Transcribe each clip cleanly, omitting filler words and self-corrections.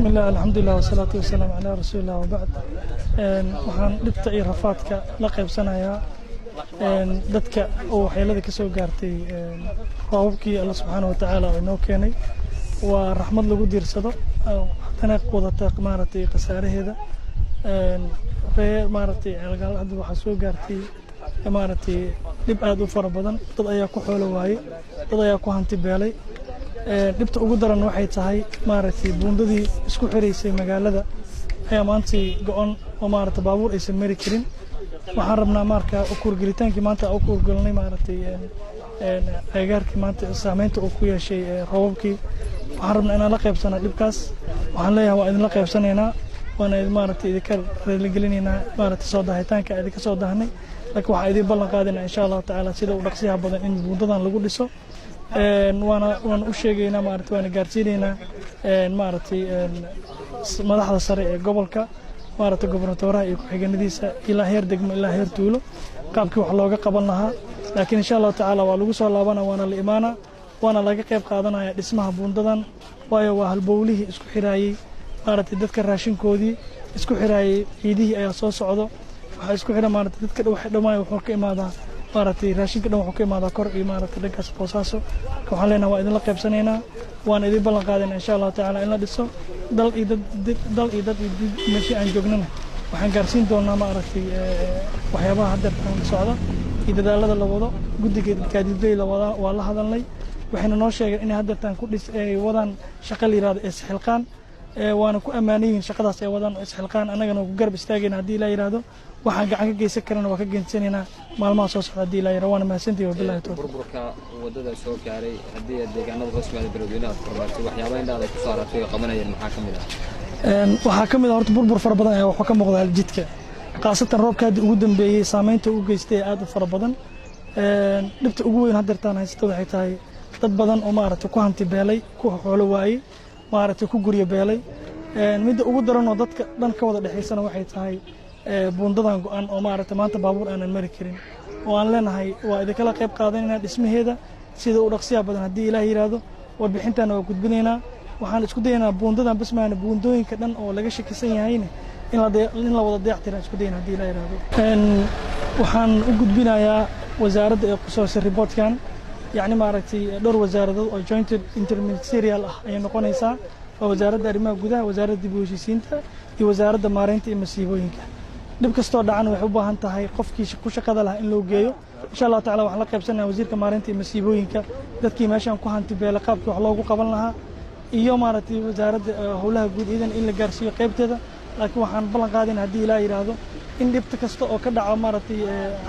Bismi Illah, alxamdulilah, wasalaatu wasalaamu calaa rasuulillah, wabacd. Waxaan dhibta iyo rafaadka la qaybsanayaa dadka oo waxyeelada ka soo gaartay roobabkii Alla subxaana wa tacaala oo inoo keenay. Waa raxmad lagu diirsado, haddana wadata maaragtay khasaaraheeda. Reer maaragtay Ceelgaal hadda waxaa soo gaartay maaragtay dhib aad u fara badan. Dad ayaa ku xoolo waayey, dad ayaa ku hanti beelay. Dhibta ugu daran waxay tahay maaragtay buundadii isku xiraysay magaalada ayaa maantay go'on oo maaragtay baabuur aysan mari karin. Waxaan rabnaa marka kuurgelitaankii maanta u kuurgelinay maaragtay agagaarkii maanta saameynta uu ku yeeshay roobabkii. Waxaan rabnaa inaan la qaybsano dhibkaas. Waxaan leeyahay, waa idinla qaybsanaynaa, waana maaragtay idinka raaligelinaynaa maaragtay soo daahitaanka idinka soo daahnay, laakiin waxaan idin ballan qaadaynaa, insha Allahu tacaala, sida u dhaqsiyaha badan in buundadan lagu dhiso. Waana u sheegaynaa maaragtay, waana gaarsiinaynaa maaragtay madaxda sare ee gobolka, maaragtay gobernatoraha iyo ku-xigeenadiisa, ilaa heer degmo ilaa heer tuulo, qaabkii wax looga qaban lahaa. Laakiin insha Allahu tacaala waa lagu soo laabana, waana la imaanaa, waana laga qayb qaadanaya dhismaha buundadan, waayo waa halbowlihii isku xiraayey maaragtay dadka, raashinkoodii isku xiraayey. Ciidihii ayaa soo socdo. Waxaa isku xira maaragtay dadka wax dhammaay wuxuu ka imaadaa maaragtay raashinka dhan wuxuu ka imaadaa kor iyo maaragtay dhankaas Boosaaso. Marka waxaan leenahay, waa idinla qaybsanaynaa, waana idin ballan qaadaynaa, insha Allahu tacaala, in la dhiso. Dal iyo dad, dal iyo dad iyo meeshii aan joognana waxaan gaarsiin doonaa maaragtay waxyaabaha haddeertan socda iyo dadaalada la wado. Guddiga gaadiidley la wadaa waa la hadalnay, waxayna noo sheegeen inay haddeertan ku dhis ay wadaan shaqo la yihahdo isxilqaan, waana ku ammaanan yihiin shaqadaas ay wadaan oo isxilqaan. Annagana waa ku garab istaagayna haddii Ilaa yidhaahdo. Waxaan gacan ka geysan karana waa ka geysanaynaa maalmaha soo socda haddii Ilaa yidhahdo. Waana mahadsantihi, wabillahi tawfiiq. Burburka wadada soo gaaray, haddii aad deegaanada hoos yimaada Beledweyne aad kormaartay, waxyaaba indhaada ku soo aragtay oo qabanayeen maxaa ka mid ah? Waxaa ka mid ah horta burbur fara badan ayaa waxaa ka muuqda jidka, khaasatan roobka hadda ugu dambeeyey saameynta u geystay ee aad u fara badan. Dhibta ugu weyn haddeertaan haysata waxay tahay dad badan oo maaragtay ku hanti beelay, ku xoolo waayey, maaragtay ku guryo beelay. Midda ugu daran oo dadka dhan ka wada dhexaysana waxay tahay buundadan go'an oo maaragtay maanta baabuur aanan mari karin, oo aan leenahay waa idinkala qayb qaadanaynaa dhismaheeda sida u dhaqsiyaha badan haddii Ilaah yidhaahdo. Warbixintaana waa gudbinaynaa. Waxaan isku dayaynaa buundadan bas maana, buundooyinka dhan oo laga shakisan yahayna in la wada dayactiraan isku dayna haddii Ilaah yidhaahdo. Waxaan u gudbinayaa wasaaradda ee qusoosay reportkan, yacni maaragtay dhowr wasaaradood oo joint interministerial ah ayay noqonaysaa. Waa Wasaaradda Arrimaha Gudaha, Wasaaradda Dib u Heshiisiinta iyo Wasaaradda Maareynta iyo Masiibooyinka. Dhib kastoo dhacan waxay u baahan tahay qofkii ku shaqada lahaa in loo geeyo. Insha Allahu tacala waxaan la qaybsanaya wasiirka maareynta iyo masiibooyinka dadkii meeshaan ku hanti beela qaabkii wax loogu qaban lahaa, iyo maaragtay Wasaaradda Howlaha Guud iidan in la gaarsiiyo qaybteeda. Laakiin waxaan ballan qaadayna haddii Ilaah yidhaahdo in dhibta kasta oo ka dhaco maaragtay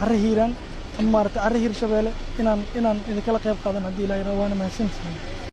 carro Hiiraan ama maaragtay carro Hiirshabeelle inaan idinkala qayb qaadan haddii Ilaah yidhahdo. Waana mahadsantihiin.